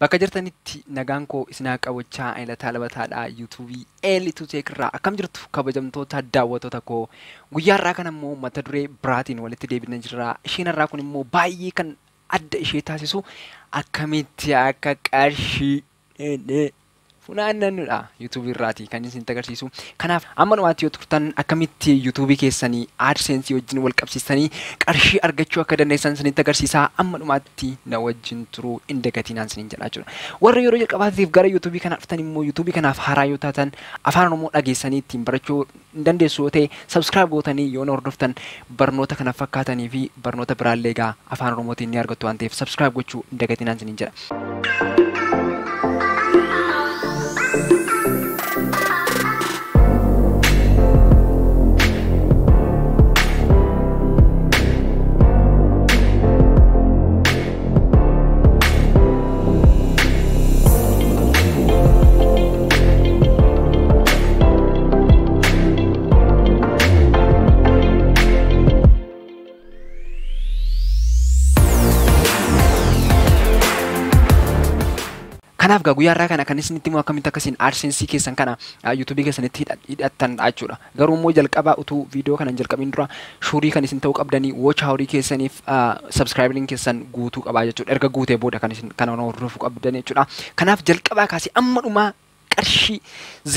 Bakka jirtanitti nagaan koo isinaa qabachaa Lataa Labataadha yuutuubii Eelituu Teekirraa. Akkam jirtu kabajamtoota daawwattoota koo? Guyyaa har'aa kana immoo mata duree biraatiin walitti deebinee jirra. Isheen har'aa kun immoo baay'ee kan adda ishee taasisu akkamitti akka qarshii funaannannudha yuutuubii irraati kan isinitti agarsiisu. Kanaaf amma dhumaatti yoo turtan akkamitti yuutuubii keessanii AdSense wajjin wal qabsiistanii qarshii argachuu akka dandeessan isinitti agarsiisa. Amma dhumaatti na wajjin turuu hin dagatinaan isiniin jedhaa jechuudha. Warra yeroo jalqabaatiif gara yuutuubii kanaa dhuftan immoo yuutuubii kanaaf haaraa yoo taatan, afaan Oromoo dhageessanii ittiin barachuu hin dandeessu yoo ta'e, subscribe gootanii yoo na hordoftan barnoota kana fakkaatanii fi barnoota biraallee egaa afaan Oromootiin ni argattu waan ta'eef subscribe gochuu hin dagatinaan isiniin jedha. Kanaaf gaa guyyaa har'aa kana kan isinitti immoo akkamitti akkasiin AdSense keessan kana yuutuubii keessanitti hidhattan jechuudha. Garuu immoo jalqabaa utuu viidiyoo kana hin jalqabin dura sure kan isin ta'uu qabdanii watch hourii keessaniif subscribing keessan guutuu qabaa jechuudha. Erga guutee booda kan isin kana hordofuu qabdan jechuudha. Kanaaf jalqabaa kaasee amma dhumaa qarshii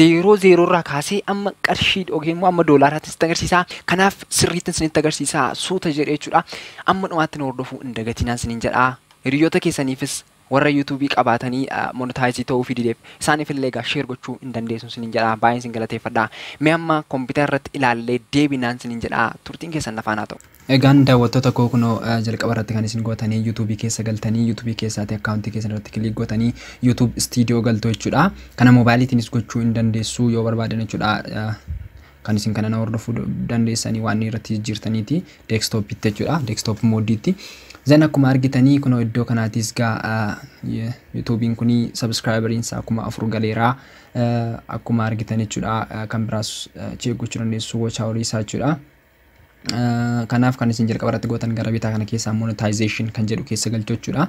00 irraa kaasee amma qarshii yookiin immoo amma doolaaraatti isinitti agarsiisa. Kanaaf sirriitti isinitti agarsiisa suuta jedhee jechuudha. Amma dhumaatti na hordofuu hin dagatinaan isiniin jedha. Hiriyoota keessaniifis warra yuutuubii qabaatanii monetize ta'uu fi dideef isaaniif illee egaa share gochuu hin dandeessu isiniin jedha. Baay'een isin galateeffadha. Mee amma kompiitara irratti ilaallee deebinaan isiniin jedha. Turtiin keessan nafaan haa ta'u. Egaan daawwattoota koo, kunoo jalqaba irratti kan isin gootanii yuutuubii keessa galtanii, yuutuubii keessaati akkaawuntii keessan irratti click gootanii YouTube Studio galtu jechuudha. Kana moobaayiliitiinis gochuu hin dandeessu yoo barbaadan jechuudha. Kan isin kana hordofuu dandeessanii waan irratti jijjiirtaniiti desktopitti jechuudha. Desktop modeitti. Zan akkuma argitanii kunoo iddoo kanaatis gaa yuutuubiin kuni subscriberiin isaa 4000 galeeraa akkuma argitan jechuudha. Kan biraas check gochuu dandeessu watch hourii isaa jechuudha. Kanaaf kan isin jalqaba irratti gootan gara bitaa kana keessaa monetization kan jedhu keessa galchu jechuudha.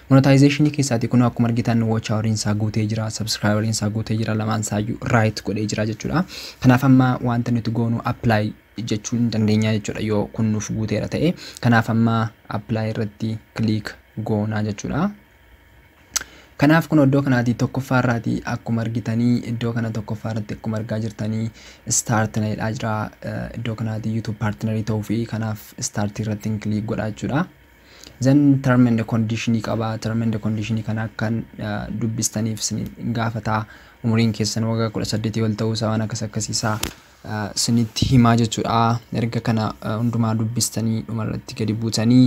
Monetization keessaati kun akkuma argitan watch houriin isaa guutee jira, subscriberiin isaa guutee jira, lamaan isaayyuu right godhee jira jechuudha. Kanaaf amma wanta nuti goonu apply jechuu hin dandeenya jechuudha yoo kun nuuf guuteera ta'e. Kanaaf amma apply irratti click goonaa jechuudha. Kanaaf kun iddoo kanaati tokkoffaa irraati akkuma argitanii iddoo kana tokkoffaa irratti akkuma argaa jirtanii start na jedhaa jira. Iddoo kanaati YouTube partnerii ta'uu fi kanaaf start irratti click godhaa jechuudha. Then term and condition qaba. Term and condition kana akkan dubbistaniif isin gaafataa, umuriin keessan waggaa 18 ol ta'uu isaa waan akkas akkasiisaa isinitti himaa jechuudha. Erga kana hundumaa dubbistanii dhumarratti gadi buutanii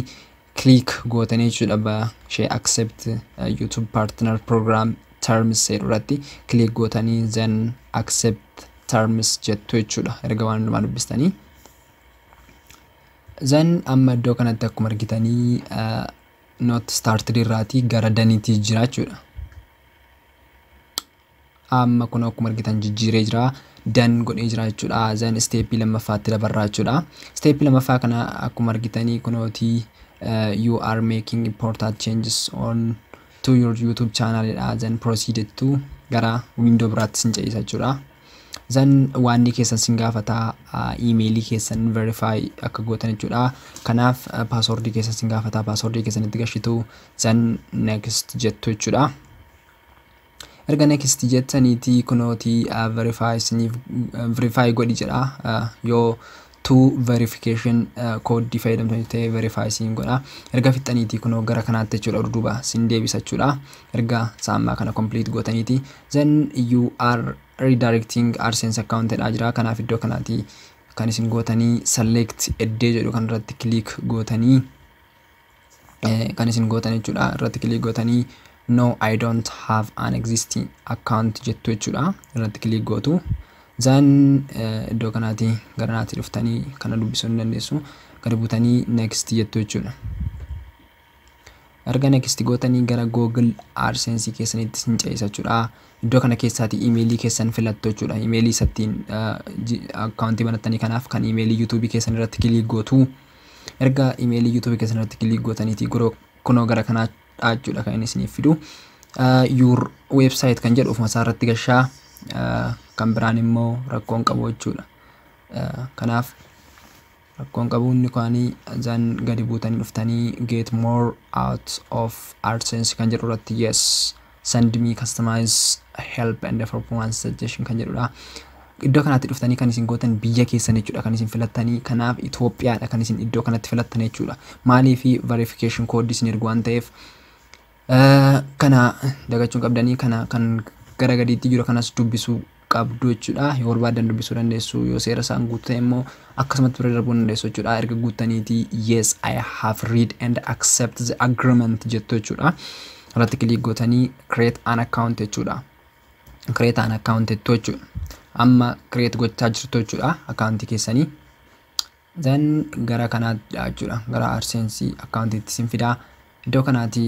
click gootanii jechuudha, ishee accept YouTube partner program terms jedhu irratti click gootanii then accept terms jettu jechuudha erga waan hundumaa dubbistanii. Then amma iddoo kanatti akkuma argitanii not started irraatii gara doneiitii jira jechuudha. Amma kun akkuma argitan jijjiiree jira. Done godhee jira jechuudha. Then stepii lammaffaatti dabarraa jechuudha. Stepii lammaffaa kana akkuma argitanii kunootii you are making important changes on to your YouTube channel dha. Then proceed to gara window biraatti sin ce'isa jechuudha. Then waanni keessan sin gaafataa, iimeelii keessan verify akka gootan jechuudha. Kanaaf passwordii keessan sin gaafataa, passwordii keessan itti gashitu, then next jettu jechuudha. Erga next jettaniiti kunootii verify siniif verify godhi jedha. Yoo two verification code fayyadamtanii ta'e verify siin godha. Erga fixxaniiti kunoo gara kanaatti jechuudha duuba sin deebisa jechuudha. Erga saammaa kana complete gootaniiti. Then you are redirecting AdSense account jedhaa jira. Kanaaf iddoo kanaatti kan isin gootanii select eddee jedhu kan irratti click gootanii kan isin gootan jechuudha. Irratti click gootanii no, I don't have an existing account jettu jechuudha. Irratti click gootu. Then iddoo kanaatti gara naatti dhuftanii kana dubbisuu ni dandeessu. Gadi buutanii next jettu jechuudha. Erga next gootanii gara Google AdSense keessanitti isin ce'isa jechuudha. Iddoo kana keessaati iimeelii keessan filattu jechuudha. Iimeelii isattiin akkaawuntii banattanii kanaaf kan iimeelii yuutuubii keessan irratti click gootu. Erga iimeelii yuutuubii keessan irratti click gootaniiti kunoo gara kanaa jechuudha kan inni isiniif fidu. Your website kan jedhu ofuma isaa irratti gashaa, kan biraan immoo rakkoon qabu jechuudha. Kanaaf rakkoon qabu inni kaanii. Then gadi buutanii dhuftanii "Get more out of AdSense" kan jedhu irratti "Yes, send me customize help and performance suggestion" kan jedhudha. Iddoo kanatti dhuftanii kan isin gootan biyya keessan jechuudha kan isin filattanii. Kanaaf Itoophiyaadha kan isin iddoo kanatti filattan jechuudha. Maaliif? Verification code isin ergu waan ta'eef kana dagachuun qabdanii. Kana kan gara gadiitti jiru kanas dubbisuu qabdu jechuudha. Yoo barbaadan dubbisuu dandeessu, yoo seera isaan guutuu ta'e immoo akkasumatti bira darbuu dandeessu jechuudha. Erga guuttaniiti "Yes, I have read and accept the agreement" jettu jechuudha. Irratti click gootanii create an account jechuudha. Create an account jettu jechuudha. Amma create gochaa jirtu jechuudha accountii keessanii. Then gara kanaatti jechuudha. Gara AdSense accountiitti isin fidaa. Iddoo kanaatti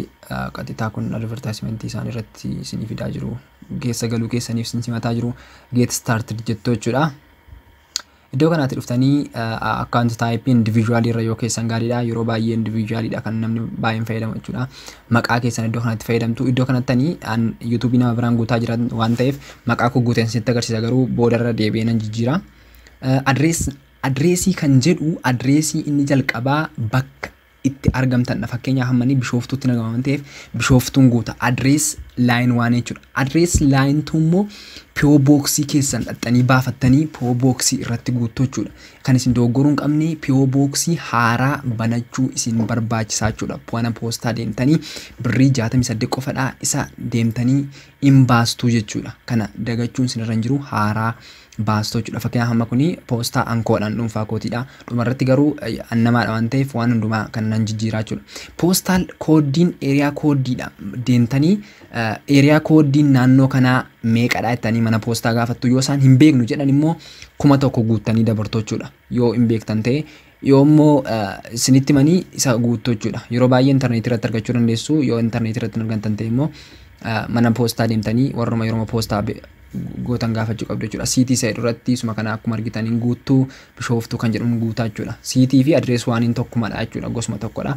qaxitaa kun advertisementii isaan irratti isinii fidaa jiru. Keessa galuu keessaniif isin simataa jiru. "Get started" jettu jechuudha. Iddoo kanaatti dhuftanii account type individual irra yoo keessan gaariidha. Yeroo baay'ee individualidha kan namni baay'een fayyadamu jechuudha. Maqaa keessan iddoo kanatti fayyadamtu. Iddoo kanattanii YouTubeii nama biraan guutaa jiran waan ta'eef maqaa koo guuteen isinitti agarsiisa, garuu boodarra deebi'ee nan jijjiira. Addressii kan jedhu, addressii inni jalqabaa bakka itti argamtanidha. Fakkeenyaaf hammanii Bishooftuutti nagama waan ta'eef Bishooftuun guuta. Address line one jechuudha. Address line two immoo P.O. Boxii keessan dhaxxanii baafattanii P.O. Boxii irratti guuttu jechuudha. Kan isin dogoggoruu hin qabne, P.O. Boxii haaraa banachuu isin barbaachisaa jechuudha. Mana poostaa deemtanii birrii 68 qofadhaa, isa deemtanii hin baastuu jechuudha. Kana dagachuun isin irra hin jiru, haaraa baastuu jechuudha. Fakkeenyaaf amma kuni poostaa ankoodhaan dhuunfaa kootiidha. Dhumarratti garuu annamaadha waan ta'eef waan hundumaa kan nan jijjiiraa jechuudha. Postal codeiin area codeiidha. Deemtanii area codeiin naannoo kanaa meeqadha jettanii mana poostaa gaafattu. Yoo isaan hin beeknu jedhan immoo 1000 guuttanii dabartu jechuudha. Yoo hin beektan ta'e, yoo immoo isinitti himanii isa guuttu jechuudha. Yeroo baay'ee intarneetii irratti argachuu dandeessu. Yoo intarneetii irratti hin argattan ta'e immoo mana poostaa deemtanii warruma yeroo poostaa gootan gaafachuu qabdu jechuudha. City isa irratti isuma kana akkuma argitaniin guuttuu, Bishooftuu kan jedhamu guutaa jechuudha. City fi address oneiin tokkumadha jechuudha, gosuma tokkodha.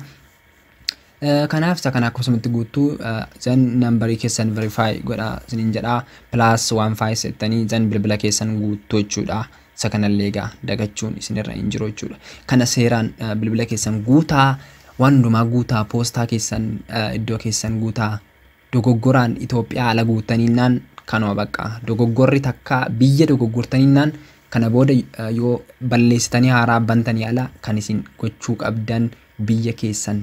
Kanaaf isa kana akkasumatti guuttuu. Then numberii keessan verify godha isiniin jedha, +15 jettanii then bilbila keessan guuttuu jechuudha. Isa kanallee egaa dagachuun isinirra hin jiru jechuudha. Kana seeraan bilbila keessan guutaa, waan hundumaa guutaa, poostaa keessan iddoo keessan guutaa. Dogoggoraan Itoophiyaa ala guutaniinnaan kanuma bakka dogoggorri takka biyya dogoggortaniinnaan kana booda yoo balleessitanii haaraa bantanii ala kan isin gochuu qabdan biyya keessan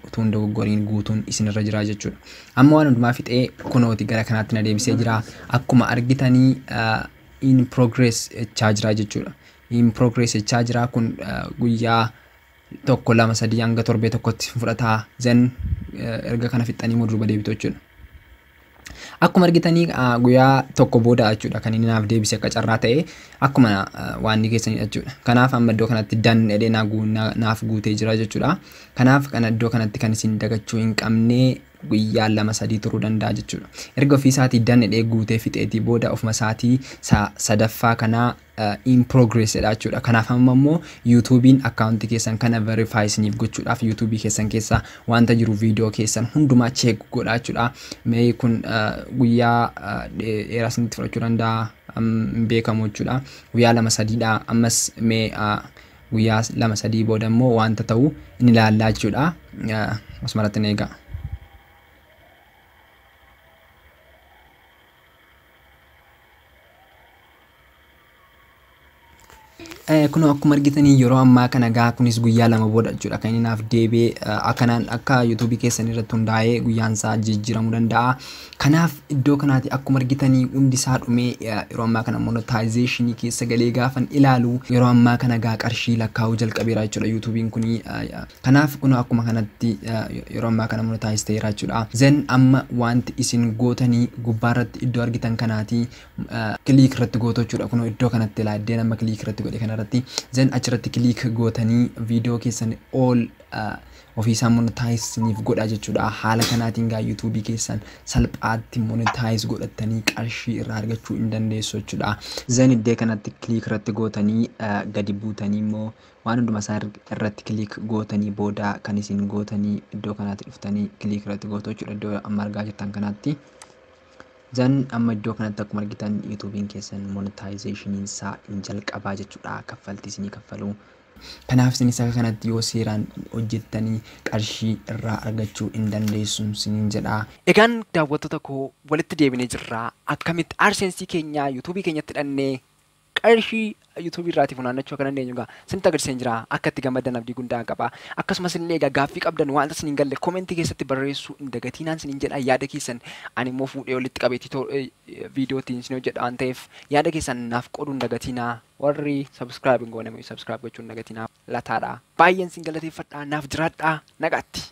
utuu hin dogoggoriin guutuun isinirra jira jechuudha. Amma waan hundumaa fixee kunooti gara kanaatti na deebisee jira. Akkuma argitanii "in progress" jechaa jira jechuudha. "In progress" jechaa jira. Kun guyyaa tokko, lama, sadii hanga torbee tokkotti fudhataa. Then erga kana fixxanii immoo duuba deebitu jechuudha. Akkuma argitanii guyyaa tokko booda jechuudha kan inni naaf deebise, akka carraa ta'e akkuma waan inni keessanidha jechuudha. Kanaaf amma iddoo kanatti "done" jedhee naaf guutee jira jechuudha. Kanaaf kana iddoo kanatti kan isin dagachuu hin qabne, guyyaa 2, 3 turuu danda'a jechuudha. Erga ofii isaatii "done" jedhee guutee fixeetii booda ofuma isaatii sadaffaa kanaa "in progress" jedha jechuudha. Kanaaf amma immoo YouTubeiin accountii keessan kana verify isiniif gochuudhaaf YouTubeii keessan keessa wanta jiru, viidiyoo keessan hundumaa check godha jechuudha. Mee kun guyyaa dheeraa isinitti fudhachuu danda'a, hin beekamu jechuudha. Guyyaa 2, 3dha. Ammas mee guyyaa 2, 3 booda immoo wanta ta'u inni ilaallaa jechuudha. Asumarratti ni egaa. Kun akkuma argitanii yeroo ammaa kana gaa kunis guyyaa 2 booda jechuudha kan inni naaf deebi'ee. Akkanaan akka YouTubeii keessan irratti hundaa'ee guyyaan isaa jijjiiramuu danda'a. Kanaaf iddoo kanaati akkuma argitanii hundi isaa dhumee yeroo ammaa kana monetizationii keessa galee gaafan ilaalu yeroo ammaa kana gaa qarshii lakkaa'uu jalqabeera jechuudha YouTubeiin kuni. Kanaaf kun akkuma kanatti yeroo ammaa kana monetize ta'eera jechuudha. Then amma wanti isin gootanii gubbaarratti iddoo argitan kanaati click irratti gootu jechuudha. Kun iddoo kanatti ilaa iddoo amma click irratti godhe kanarratti, then achirratti click gootanii viidiyoo keessan all ofiisaa monetize isiniif godha jechuudha. Haala kanaatiin gaa YouTubeii keessan salphaatti monetize godhattanii qarshii irraa argachuu hin dandeessu jechuudha. Then iddoo kanatti click irratti gootanii gadi buutanii immoo waan hunduma isaa irratti click gootanii booda kan isin gootanii iddoo kanaatti dhuftanii click irratti gootu jechuudha. Iddoo amma argaa jirtan kanaatti. Zan amma iddoo kanatti akkuma argitan YouTube'n keessan monetizationiin isaa hin jalqabaa jechuudha. Kaffaltii isinii kaffalu. Kanaaf isinis akka kanatti yoo seeraan hojjettanii qarshii irraa argachuu hin dandeessu isiniin jedha. Egaan daawwattoota koo, walitti deebinee jirra. Akkamitti AdSense keenya YouTubeii keenyatti hidhannee qarshii YouTubeii irraatii funaannachuu akka dandeenyu egaa isinitti agarsiiseen jira. Akka itti gammaddan abdii guddaa qaba. Akkasumas illee egaa gaaffii qabdan, wanta isiniin galle commentii keessatti barreessuu hin dagatinaan isiniin jedha. Yaada keessan ani immoo fuudhee walitti qabeetii viidiyootiin isin hojjedha waan ta'eef, yaada keessan naaf qooduu hin dagatinaa. Warri subscribe hin goone subscribe gochuu hin dagatinaa. Lataadha. Baay'een isin galateeffadha. Naaf jiraadhaa. Nagaatti.